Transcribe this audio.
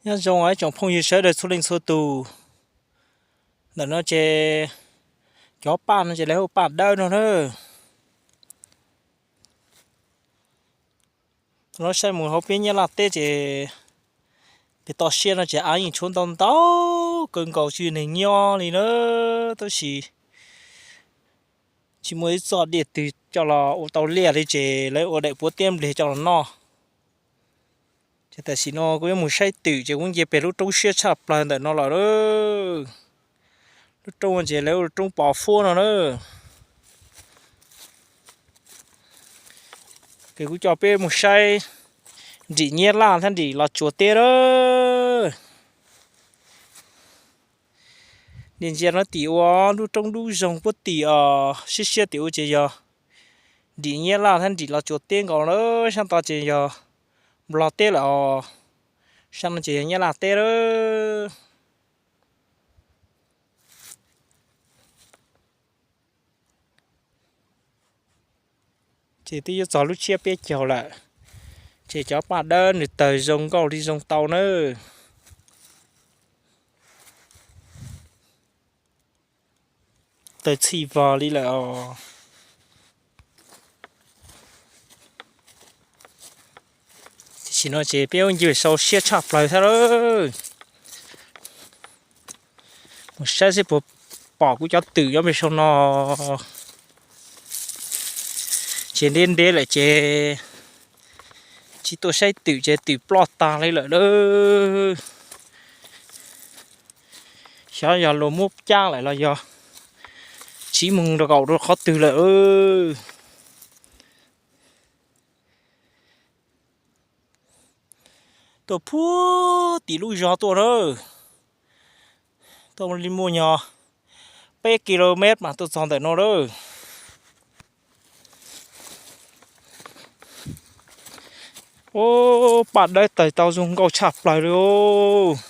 Nyob zoo ib tsoom phooj ywg sawv daws txhua leej txhua tus. Ntawm no ces cov paj no ces lawv hu paj dawb no na. Thaum no saib mus hauv peb Nyab Laj teb ces pem toj siab no ces av yeej tshuav ntau ntau kawg nkaus tsis neeg nyob li na. Tab sis tsis muaj ib txoj diaj twg coj los ua tau liaj li ces lawv ua daim puav tiab npliag coj los noj. Ces tam sim no kuv yuav mus saib twm ces kuv nce pem lub roob siab tshaj plaws ntawm no lawm. Lub roob ces lawv ua roob Pos Fuab no na. Ces kuv coj peb mus saib nrim Nyab Laj thiab nrim Los Tsuas teb lawm. Nim ntsia no tim ua lub roob dub zoog puab tim os, siab siab tim ua ces yog nrim Nyab Laj thiab nrim Los Tsuas teb nkaus na. Sab tod ces yog Nplog teb lawm os, sab no ces yog Nyab Laj teb lawm. Ces twb yuav txog lub tsiab peb caug lawm, ces cov paj dawb nws tawg zoo nkauj li zoo tau nawb. Tawg txhij vog li lawm os. Tam sim no ces peb ua ncig sau siab tshaj plaws thiab lawm. Mus saib seb puas pom kuv cov twm nyob pem saum no. Ces ntev ntev lawm ces tsis tuaj saib twm ces twm ploj tag li lawm lauj. Xyov yog luag muab cab lawm los yog tsiv mus rau kaum rau qhov twg lawm. Tuaj puag tim lub zos tuaj na, tuaj li muaj nyog peb ki lus mev mas tuaj txog ntawm no lawm. Ub, paj dawb tawg tau zoo nkauj tshaj plaws li os.